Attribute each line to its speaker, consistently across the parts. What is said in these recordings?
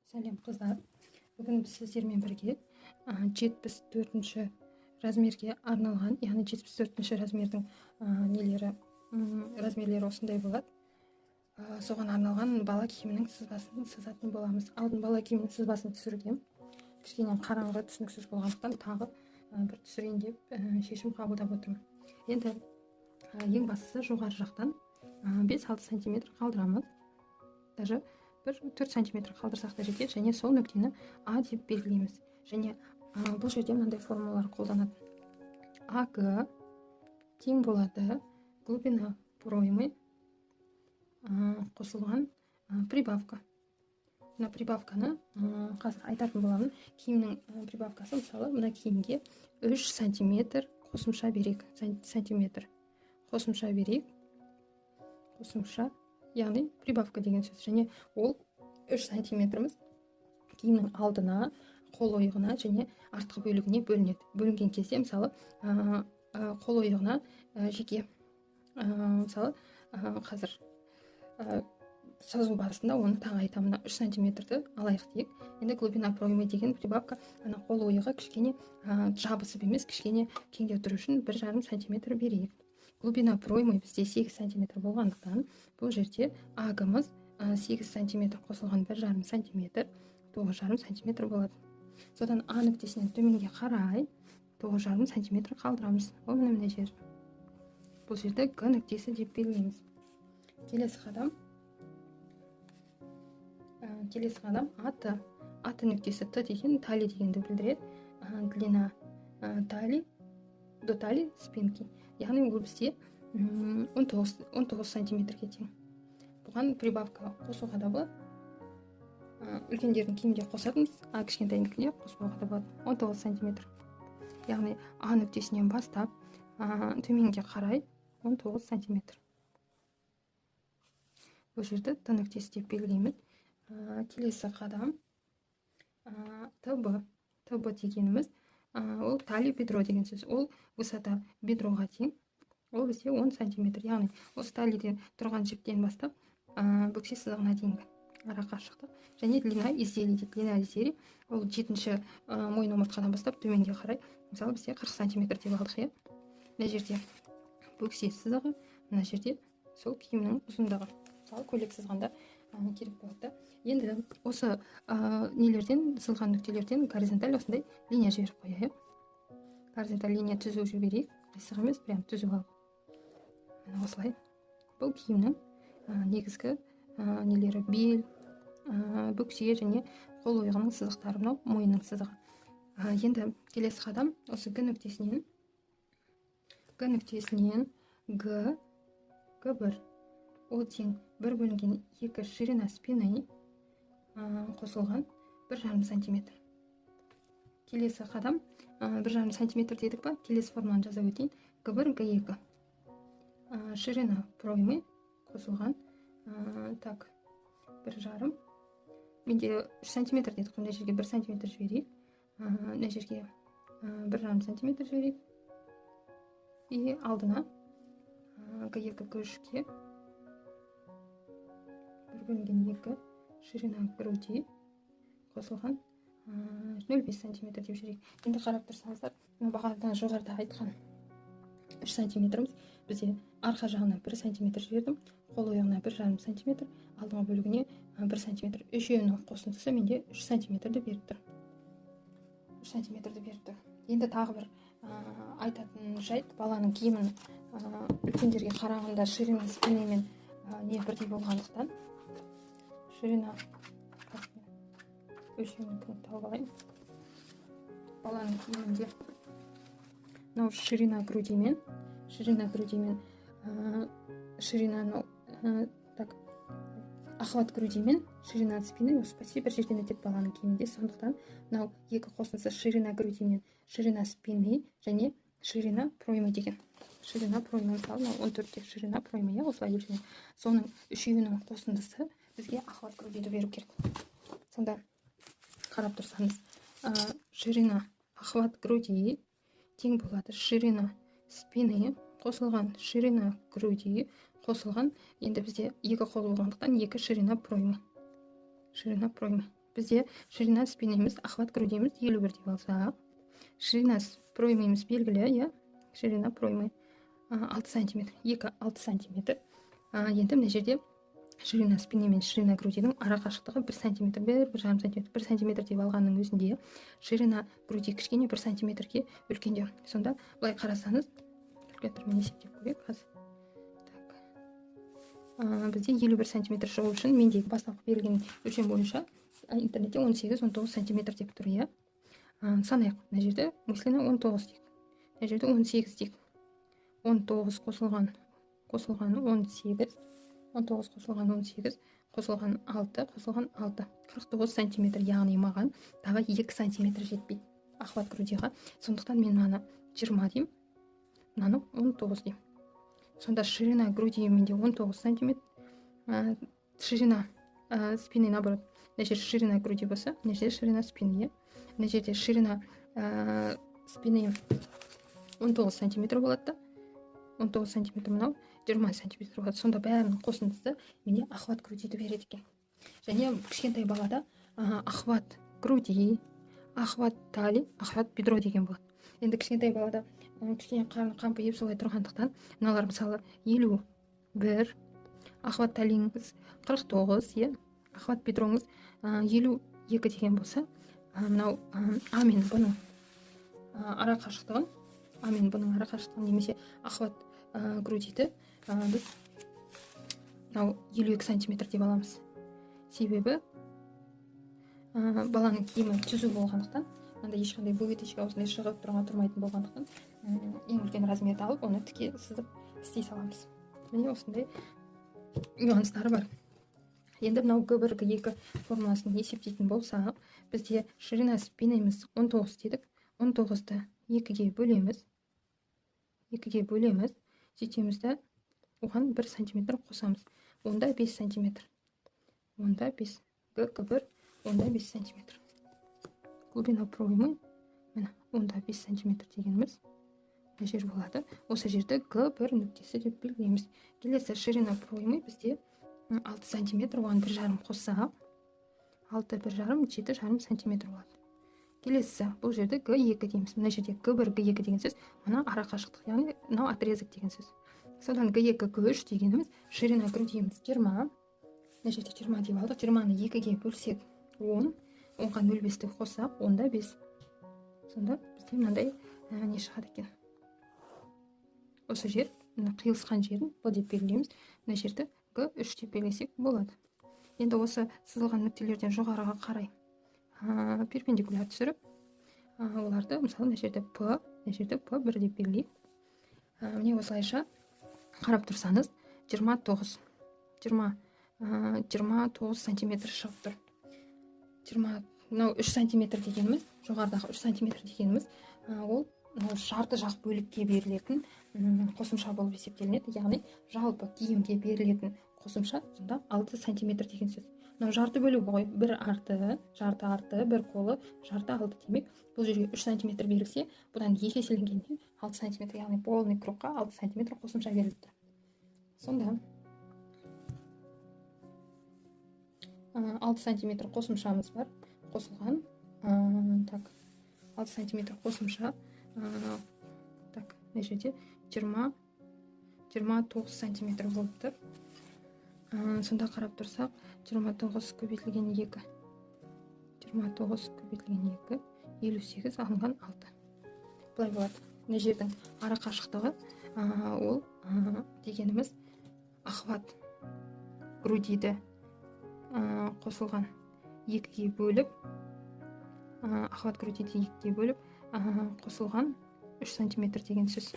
Speaker 1: Сәлем, қыздар! Бүгін біз сіздермен бірге 74-ші размерге арналған, яғни 74-ші размердің нелері, размерлері осындай болады. Соған арналған бала киімінің сызбасын сызатын боламыз. Алдын бала киімінің сызбасын түсіргем, кішкене қараңғы, түсініксіз болғандықтан, тағы бір түсірейін деп шешім қабылдап отырмын. Енді ең бастысы, жоғары жақтан 5-6 сантиметр қалдырамыз, даже бір 4 сантиметр қалдырсақ та жетеді және сол нүктені А деп белгілейміз. Және бұл жерде мынандай формулалар қолданады: АГ тең болады глубина проймы қосылған прибавка. Мына прибавканы қазір айтатын боламын. Киімнің прибавкасы, мысалы, мына киімге 3 сантиметр қосымша берейік, сантиметр қосымша берейік, қосымша, яғни прибавка деген сөз. Және ол 3 сантиметріміз киімнің алдына, қол ойығына және артқы бөлігіне бөлінеді. Бөлінген кезде, мысалы, қол ойығына жеке, мысалы, қазір сызу барысында оны тағы айтамын. Мына 3 сантиметрді алайық дейік. Енді глубина проймы деген прибавка, ана қол ойығы кішкене жабысып емес, кішкене кеңдеу тұру үшін 1,5 сантиметр берейік. Глубина проймы бізде 8 сантиметр болғандықтан, бұл жерде АГ-мыз 8 сантиметр қосылған 1,5 сантиметр, 9,5 сантиметр болады. Содан А нүктесінен төменге қарай 9,5 сантиметр қалдырамыз. Ол міне, мына жер. Бұл жерді Г нүктесі деп белгілейміз. Келесі қадам АТ. АТ нүктесі, Т деген талия дегенді білдіреді, длина талии, до талии спинки, яғни ол бізде 19 сантиметрге тең. Бұған прибавка қосуға да болады, үлкендердің киімінде қосатынбыз, а кішкентайдікінде қоспауға да болады. 19 сантиметр, яғни А нүктесінен бастап төменге қарай 19 сантиметр. Бұл жерді Т нүктесі деп белгілейміз. Келесі қадам ТБ. ТБ дегеніміз ол талия бедро деген сөз, ол высота бедроға тең. Ол бізде 10 сантиметр, яғни осы талийден тұрған жіптен бастап бөксе сызығына дейінгі ара қашықтық. Және длина изделий дейді. Длина изделий ол жетінші мойын омыртқадан бастап төменге қарай, мысалы, бізде 40 сантиметр деп алдық, иә. Мына жерде бөксе сызығы, мына жерде сол киімнің ұзындығы. Мысалы, көйлек сызғанда керек болады да. Енді осы нелерден, сызылған нүктелерден горизонталь осындай линия жіберіп қояйық. Горизонталь линия түзу жіберейік, қисық емес, прям түзу алып, міне, осылай. Бұл киімнің негізгі нелері: бел, бөксе және қол ойығының сызықтары, мынау мойынның сызығы. Енді келесі қадам: осы Г нүктесінен Г, Г1, ол тең бір бөлінген екі ширина спины қосылған 1,5 сантиметр. Келесі қадам, 1,5 сантиметр дедік па? Келесі формуланы жаза өтейін: Г1, Г2, ширина проймы қосылған, так, бір жарым, менде 3 сантиметр дедік қой, мына жерге 1 сантиметр жіберейік, мына жерге 1,5 сантиметр жіберейік и алдына Г2, Г3-ке бір бөлінген екі ширина груди қосылған 0,5 сантиметр деп жіберейік. Енді қарап тұрсаңыздар, мына бағана жоғарыда айтқан 3 сантиметріміз бізде арқа жағына 1 сантиметр жібердім, қол ойығына 1,5 сантиметр, алдыңғы бөлігіне 1 сантиметр. Үшеуінің қосындысы менде 3 сантиметрді беріп тұр, 3 сантиметрді беріп тұр. Енді тағы бір айтатын жайт: баланың киімін үлкендерге қарағанда ширина спины мен не бірдей болғандықтан, ширина өлшемін тауып алайын. Баланың киімінде мынау ширина груди мен ширина мынау, так, охват груди мен ширина спины осы почти бір жерден өтеді баланың киімінде. Сондықтан мынау екі қосындысы, ширина груди мен ширина спины және ширина проймы деген, ширина проймы, мысалы, мынау 14-те ширина проймы, иә, осылай өлшенеді. Соның үшеуінің қосындысы бізге охват грудиді беру керек. Сонда қарап тұрсаңыз, ширина охват груди тең болады ширина спины қосылған ширина груди қосылған, енді бізде екі қол болғандықтан, екі ширина проймы. Ширина проймы бізде Бізде ширина спинамыз, охват грудиміз 51 деп алсақ, ширина проймымыз белгілі, иә, ширина проймы 6 сантиметр, 2-6 сантиметр. Енді мына жерде ширина спины мен ширина грудидің ара қашықтығы 1 сантиметр, 1,5 сантиметр, 1 сантиметр деп алғанның өзінде ширина груди кішкене 1 сантиметрге үлкендеу. Сонда былай қарасаңыз, калькулятормен есептеп көрейік қазір. Так. Бізде 51 сантиметр шығу үшін мендегі бастапқы берілген өлшем бойынша интернетте 18-19 сантиметр деп тұр, иә. Санайық. Мына жерде мысленно 19 дейік. Мына жерде 18 дейік. 19 қосылған 18, 19 қосылған 18, қосылған 6, қосылған 6, 49 сантиметр, яғни маған тағы 2 сантиметр жетпейді охват грудиға. Сондықтан мен мынаны 20 деймін, мынаны 19 деймін. Сонда ширина груди менде 19 сантиметр, ширина спины наоборот, мына жерде ширина груди болса, мына жерде ширина спины, иә. Мына жерде ширина спины 19 сантиметр болады да, 19 сантиметр, мынау 20 сантиметр болады. Сонда бәрінің қосындысы менде охват грудиді береді екен. Және кішкентай балада охват груди, охват талии, охват бедро деген болады. Енді кішкентай балада кішкене қарны қампиып солай тұрғандықтан мыналар мысалы 51, охват талиіңіз 49, иә, охват бедроңыз 52 деген болса, мынау А мен Б-ның ара қашықтығын, А мен Б-ның ара қашықтығын немесе охват грудиді біз мынау 52 сантиметр деп аламыз. Себебі баланың киімі түзу болғандықтан, мынандай ешқандай вытачка осындай шығып тұрған тұрмайтын болғандықтан, ең үлкен размерді алып, оны тіке сызып істей саламыз. Міне осындай нюанстары бар. Енді мынау Г1, Г2 формуласын есептейтін болсақ, бізде ширина спинамыз 19 дедік. 19-ды 2-ге бөлеміз. 2-ге бөлеміз. Сөйтеміз де, оған 1 сантиметр қосамыз. Онда 5 сантиметр. Онда 5. Г, Г1, онда 5 сантиметр. Глубина проймы, міне, онда 5 сантиметр дегеніміз мына жер болады. Осы жерді Г1 нүктесі деп белгілейміз. Келесі ширина проймы бізде 6 сантиметр, оған 1,5 қоссақ, 6, 1,5, 7,5 сантиметр болады. Келесі бұл жерді Г2 дейміз. Мына жерде Г1, Г2 деген сөз мына ара қашықтық, яғни мынау отрезок деген сөз. Содан Г2, Г3 дегеніміз ширина грудиіміз 20. Мына жерде 20 деп алдық. 20-ны 2-ге бөлсек 10, 10-ға 0,5-ті қоссақ, онда 5. Сонда бізде мынандай не шығады екен. Осы жер, мына қиылысқан жерін Б деп белгілейміз. Мына жерді Г3 деп белгілесек болады. Енді осы сызылған нүктелерден жоғарыға қарай перпендикуляр түсіріп, оларды мысалы мына жерде П, мына жерде П1 деп белгілейік. Міне осылайша қарап тұрсаңыз 29 сантиметр шығып тұр. 20, мынау 3 сантиметр дегеніміз, жоғарыдағы 3 сантиметр дегеніміз, ол мынау жарты жақ бөлікке берілетін қосымша болып есептелінеді. Яғни жалпы киімге берілетін қосымша сонда 6 сантиметр деген сөз. Мынау жарты бөлігі ғой, бір арты, жарты арты, бір қолы, жарты алды. Демек, бұл жерге 3 сантиметр берілсе, бұдан екі еселенгенде 6 сантиметр, яғни полный кругқа 6 сантиметр қосымша беріліп тұр. Сонда 6 сантиметр қосымшамыз бар, қосылған. Так, 6 сантиметр қосымша. Так, мына жерде 29 сантиметр болып тұр. Сонда қарап тұрсақ, 29 көбейтілген 2, 29 көбейтілген 2, 58 алынған 6. Былай болады. Мына жердің ара қашықтығы, ол дегеніміз охват грудиді қосылған 2-ге бөліп, охват грудиді 2-ге бөліп, қосылған 3 сантиметр деген сөз.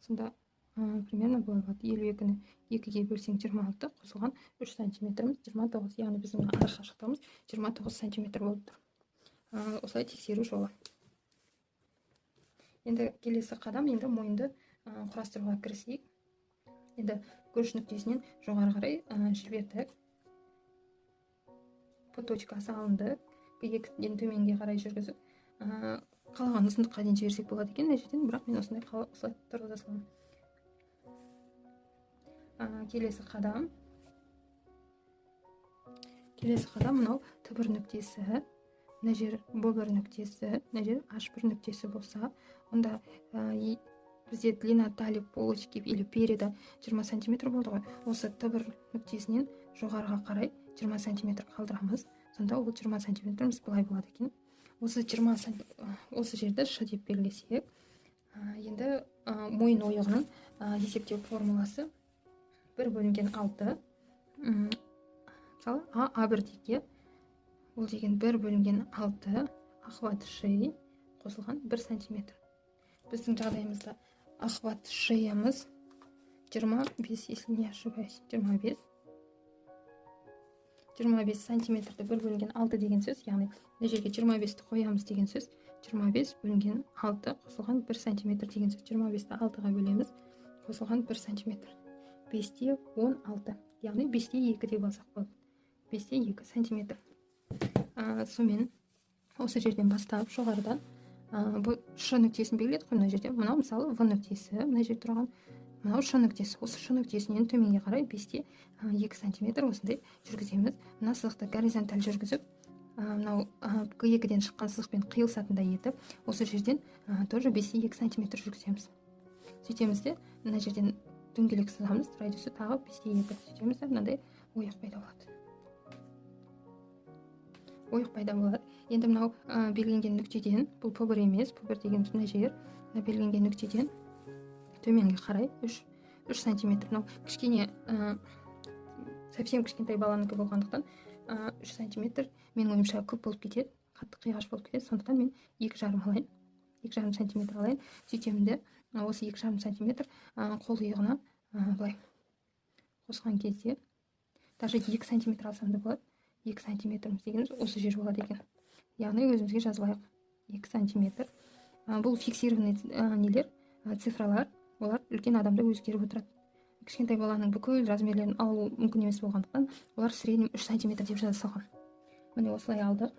Speaker 1: Сонда примерно былай болады. 52-ні 2-ге бөлсең 26, қосылған 3 сантиметріміз 29, яғни біздің ара қашықтығымыз 29 сантиметр болып тұр. Осылай тексеру жолы. Енді келесі қадам, енді мойынды құрастыруға кірісейік. Енді көріш нүктесінен жоғары қарай жібердік. П точкасы алынды. Г2-ден төменге қарай жүргізіп, қалаған ұзындыққа дейін жіберсек болады екен мына жерден, бірақ мен осындай осылай тұрғыза саламын. Келесі қадам. Келесі қадам: мынау Т1 нүктесі, мына жер Б1 нүктесі, мына жер H1 нүктесі болса, онда бізде длина талии полочки или переда 20 сантиметр болды ғой. Осы Т1 нүктесінен жоғарыға қарай 20 сантиметр қалдырамыз. Сонда ол 20 сантиметріміз былай болады екен. Осы 20, осы жерді Ш деп белгілесек, енді мойын ойығының есептеу формуласы 1 бөлінген 6. Мысалы, А1 дейік, иә. Ол деген 1 бөлінген 6 охват шеи қосылған 1 сантиметр. Біздің жағдайымызда охват шеямыз 25, если не ошибаюсь, 25. 25 сантиметрді 1 бөлінген 6 деген сөз, яғни мына жерге 25-ті қоямыз деген сөз, 25 бөлінген 6 қосылған 1 сантиметр деген сөз. 25-ті 6-ға бөлеміз, қосылған 1 сантиметр, 5-те 16, яғни 5-те 2 деп алсақ болады, 5-те 2 сантиметр. Сонымен, осы жерден бастап жоғарыдан бұл Ш нүктесін белгіледік қой мына жерде. Мынау, мысалы, В нүктесі, мына жерде тұрған, мынау Ш нүктесі. Осы Ш нүктесінен төменге қарай 5-те 2 сантиметр осындай жүргіземіз. Мына сызықты горизонталь жүргізіп, мынау Г2-ден шыққан сызықпен қиылысатындай етіп, осы жерден тоже 5-те 2 сантиметр жүргіземіз. Сөйтеміз де, мына жерден дөңгелек сызамыз, радиусы тағы 5-те 2. Сөйтеміз де, мынандай ойық пайда болады, ойық пайда болады. Енді мынау белгіленген нүктеден, бұл П1 емес, П1 дегеніміз мына жер, мына белгіленген нүктеден төменге қарай 3 сантиметр. Мынау кішкене, совсем кішкентай баланікі болғандықтан, 3 сантиметр менің ойымша көп болып кетеді, қатты қиғаш болып кетеді. Сондықтан мен 2,5 алайын, 2,5 сантиметр алайын. Сөйтемін де, осы 2,5 сантиметр қол иығына былай қосқан кезде, даже 2 сантиметр алсам да болады. 2 сантиметріміз дегеніміз осы жер болады екен, яғни өзімізге жазып алайық, 2 сантиметр. Бұл фиксированный нелер, цифралар, олар үлкен адамда өзгеріп отырады. Кішкентай баланың бүкіл размерлерін алу мүмкін емес болғандықтан, олар в среднем 3 сантиметр деп жаза салған. Міне, осылай алдық.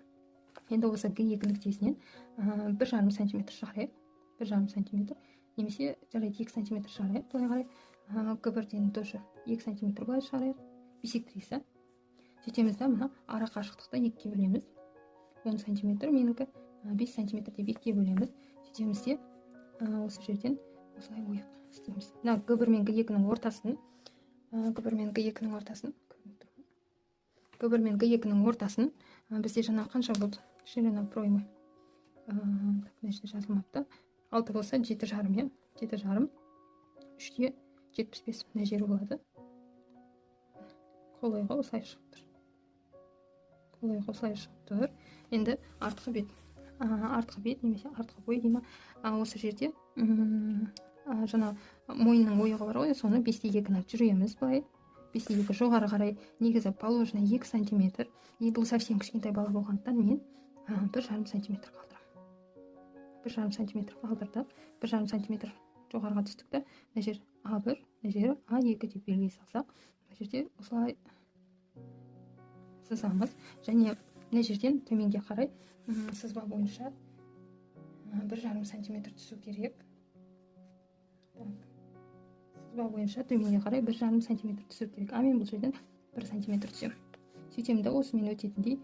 Speaker 1: Енді осы Г2 нүктесінен 1,5 сантиметр шығарайық, 1,5 сантиметр немесе, жарайды, 2 сантиметр шығарайық былай қарай. Г1-ден тоже 2 сантиметр былай шығарайық, бисектриса. Сөйтеміз да, мына ара қашықтықты екіге бөлеміз, 10 сантиметр менікі, 5 сантиметр деп екіге бөлеміз. Сөйтеміз де, осы жерден осылай ойық істейміз. Мына Г1 мен Г2-нің ортасын, Г1 мен Г2-нің ортасын, Г1 мен Г2-нің ортасын бізде жаңа қанша болды? Ширина проймы, так, мына жерде жазылмапты. 6 болса, 7,5, иә, 7,5, 3-те 75 мына жері болады. Қол ойығы осылай шығып тұр, қол ойығы осылай шығып тұр. Енді артқы бет, артқы бет немесе артқы бой дей ма, осы жерде жаңа мойынның ойығы бар ғой, соны 5-те 2-ні жүреміз былай, 5-те 2 жоғары қарай. Негізі положено 2 сантиметр, и бұл совсем кішкентай бала болғандықтан, мен 1,5 сантиметр қалдырамын. 1,5 сантиметр қалдырдық, 1,5 сантиметр жоғарыға түстік та, мына жер А1, мына жері А2 деп белгілей салсақ, мына жерде осылай сызамыз. Және мына жерден төменге қарай сызба бойынша 1,5 сантиметр түсу керек. Так, сызба бойынша төменге қарай 1,5 сантиметр түсу керек, а мен бұл жерден 1 сантиметр түсемін. Сөйтемін да, осымен өтетіндей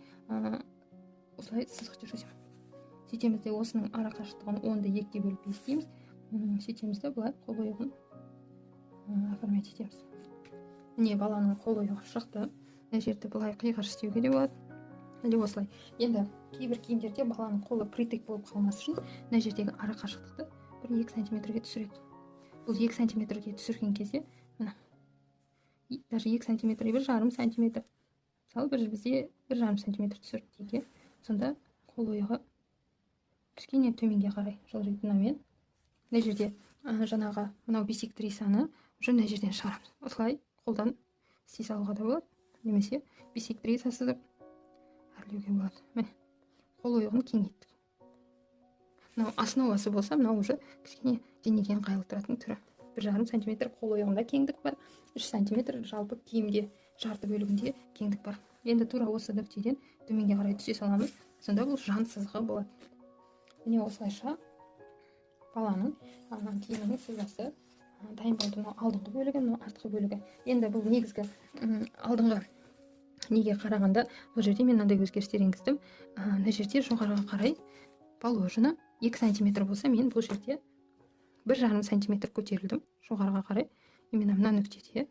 Speaker 1: осылай сызық жүргіземін. Сөйтеміз де, осының ара қашықтығын 10-ды 2-ге бөліп 5 дейміз. Сөйтеміз де, былай қол ойығын оформлять етеміз. Міне, баланың қол ойығы шықты. Мына жерді былай қиғаш істеуге де болады или осылай. Енді кейбір киімдерде баланың қолы впритык болып қалмас үшін мына жердегі ара қашықтықты 1-2 сантиметрге түсіреді. Бұл 2 сантиметрге түсірген кезде, мына даже 2 сантиметр, 1,5 сантиметр, мысалы, бір бізде 1,5 сантиметр түсірді дейік, иә. Сонда қол ойығы кішкене төменге қарай жылжиды. Мынамен мына жерде жаңағы мынау бисектрисаны уже мына жерден шығарамыз. Осылай қолдан істей салуға да болады немесе бисектриса сызып әрлеуге болады. Міне, қол ойығын кеңейттік. Мынау основасы болса, мынау уже кішкене денеге ыңғайлы тұратын түрі. 1,5 сантиметр қол ойығында кеңдік бар, 3 сантиметр жалпы киімде жарты бөлігінде кеңдік бар. Енді тура осы нүктеден төменге қарай түсе саламыз, сонда бұл жан сызығы болады. Міне, осылайша баланың киімінің сызбасы дайын болды. Мынау алдыңғы бөлігі, мынау артқы бөлігі. Енді бұл негізгі алдыңғы Неге қарағанда, бұл жерде мен мынандай өзгерістер енгіздім. Мына жерде жоғарыға қарай положено 2 сантиметр болса, мен бұл жерде 1,5 сантиметр көтерілдім жоғарыға қарай, именно мына нүктеде.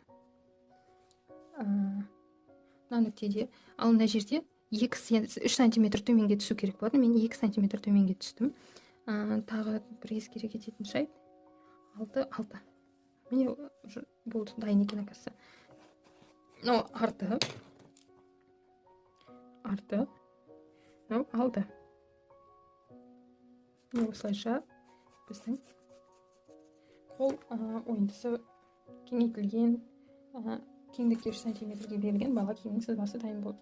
Speaker 1: Мына нүктеде. Ал мына жерде 2, 3 сантиметр төменге түсу керек болатын, мен 2 сантиметр төменге түстім. Тағы бір ескере кететін жайт: 6, 6. Міне, уже болды, дайын екен, оказывается. Мынау арты, арты, мынау алды. Міне, осылайша біздің қол ойындысы кеңейтілген, кеңдікке 3 сантиметрге берілген бала киімінің сызбасы дайын болды.